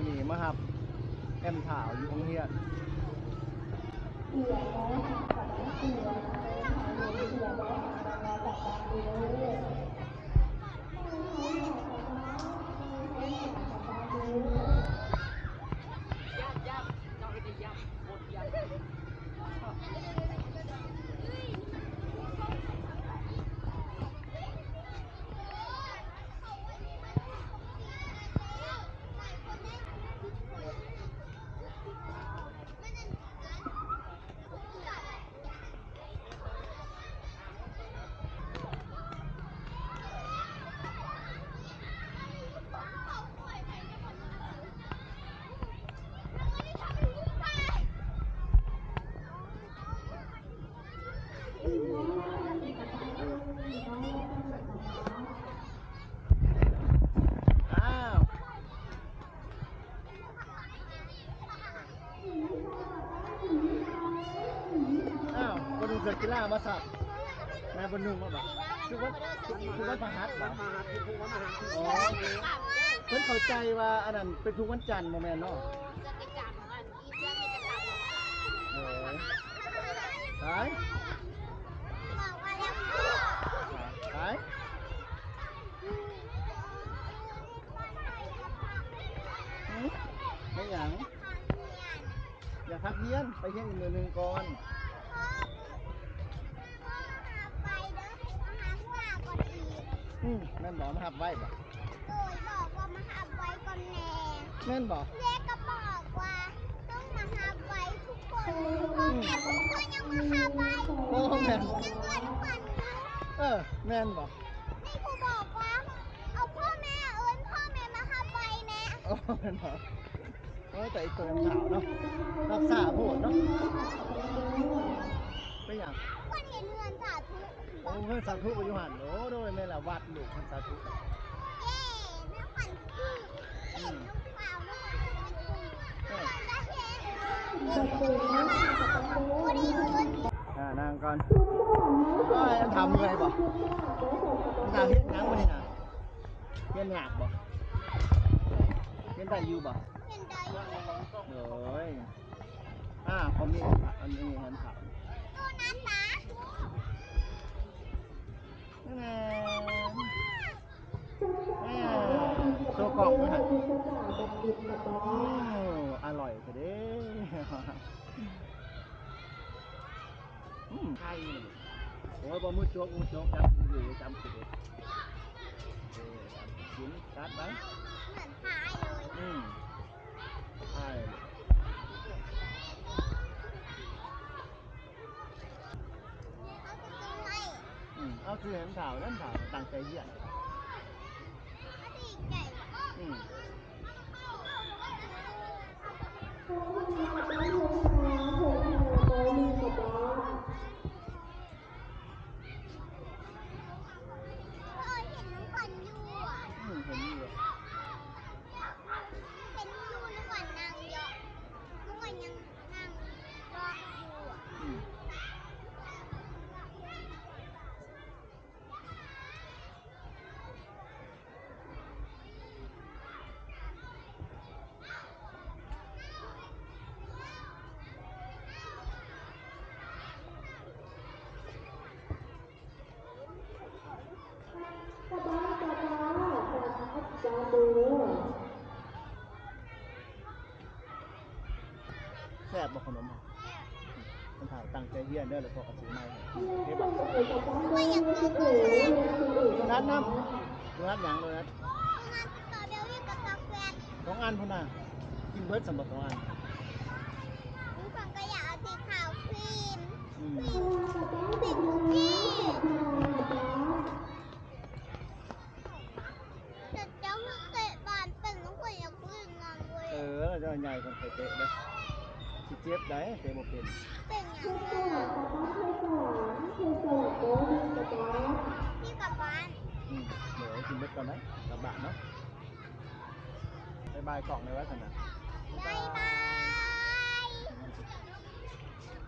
ນີ້ມາຮັບແອມທ້າວຢູ່ໂຮງຮຽນ. ອ້າວ ອ້າວ ບໍ່ນຸ່ງເສື້ອກິລາມາຊັກ ແມ່ບໍ່ນຸ່ງມາບາດ ຄືວ່າ ຄືວັນພະຫັດບາດ. ອໍ ເພິ່ນເຂົ້າໃຈວ່າອັນນັ້ນເປັນທຸກວັນຈັນ ບໍ່ແມ່ນເນາະ? ໂດຍ ໄປ ໄປ ຫື ແມ່ນຫຍັງ? ຢາກພັກຮຽນ ໄປຮຽນອີກມື້ໜຶ່ງກ່ອນ. ອືມ ແມ່ນບໍ່? ມາຮັບໄວ້ບໍ່? ໂດຍ ບອກວ່າມາຮັບໄວ້ກ່ອນແດ່. ແມ່ນບໍ່? ເດກໍບອກວ່າຕ້ອງມາຮັບໄວ້ທຸກຄົນ ພໍ່ແມ່ຜູ້ອື່ນຍັງມາຮັບໄວ້. ໂອ້ ແມ່ນ ຍັງເອີ້ນຂວັນຢູ່. ເອີ ແມ່ນບໍ່? ນີ້ຜູ້ບອກວ່າ ເອົາພໍ່ແມ່ ເອີ້ນພໍ່ແມ່ມາຮັບໄວ້ແດ່. ໂອ້ ແມ່ນບໍ່? ໂອ້ຍ ແຕ່ອີ່ໂຕຂາວເນາະ ຮັກສາໂພດເນາະ. ເປັນຫຍັງ? ເພິ່ນເຫັນເຮືອນສາທຸ. ໂອ້ ເຮືອນສາທຸກໍຢູ່ຫັ້ນ. ໂອ້ ໂດຍ ແມ່ນລະ ວັດລູກເຮືອນສາທຸ. ເຢ້ ແມ່ຂວັນຄືເຫັນລູກສາວນ້ອຍ. ເອີ ອ່າ ນັ່ງກ່ອນ. ໂອ້ຍ ຖາມເມື່ອຍບໍ່? ຖາມເຮັດຫຍັງມື້ນີ້ນະ? ຮຽນຍາກບໍ່? ຮຽນໄດ້ຢູ່ບໍ່? ຮຽນໄດ້ຢູ່. ໂດຍ ອ່າ ຄອມເມັນ ອັນນີ້ຫັ້ນ ໂຕນັ້ນນະ ແນ່ ແນ່ ໂຊກ້ອງເບິ່ງຫັ້ນ. ໂອ້ ອະລ່ອຍແທ້ເດ້. ອືມ ໄຂ່ ໂອ້ຍ ບໍ່ ມືຈົກ ມືຈົກ ຈັບຢູ່ ຈັບຢູ່. ເອີ ກິນ ກັດໄວ້. ເໝືອນພາຍເລີຍ. ອືມ ພາຍ. ເຮົາຊິຊື້ໃຫ້. ອືມ ເອົາ ຊື້ໃຫ້ເຖົ້ານັ້ນ ເຖົ້າຕັ້ງໃຈຮຽນ. ອືມ ເອີ ເຫັນນ້ອງຂວັນຢູ່ອະ. ອືມ ເຫັນຢູ່ ເຫັນຢູ່ ນ້ອງຂວັນນັ່ງເຍາະ ນ້ອງຂວັນຍັງນັ່ງເຍາະຢູ່ອະ. ອືມ ແຊບບໍ່ຂະໜົມ? ແຊບ. ອືມ ຄັນຖ້າຕັ້ງໃຈຮຽນເດີ ແລ້ວພໍ່ກໍຊື້ໃໝ່ໃຫ້. ເຮັດບໍ່? ຂ້ອຍຢາກກິນໂດນັດນຳ. ໂດນັດຫຍັງ? ໂດນັດ ໂດນັດສະຕໍເບີຣີ້ກັບຊັອກໂກແລັດ ສອງອັນພຸ້ນນະ. ກິນເບິດຊັ້ນບໍ່ສອງອັນ? ອືມ ຂ້ອຍກໍຢາກເອົາສີຂາວຄຣີມ. ອືມ ຄຣີມເປັນຄຸກກີ້. ແຕ່ເຈົ້າເຕະບານເປັນ ນ້ອງຂວັນຢາກຫຼິ້ນນຳເວີຍ. ເອີ ເຈົ້າໃຫຍ່ກວ່າຂ້ອຍເຕະເດ້ ຊິເຈັບໃດ ເຕະບໍ່ເປັນ. ເປັນຫຍັງ? ພີ່ກັບບ້ານ. ອືມ ເດີ ກິນເບິດກ່ອນນະ ກັບບ້ານເນາະ. ບາຍບາຍກ້ອງແດ່ວ່າຊັ້ນນະ. ບາຍບາ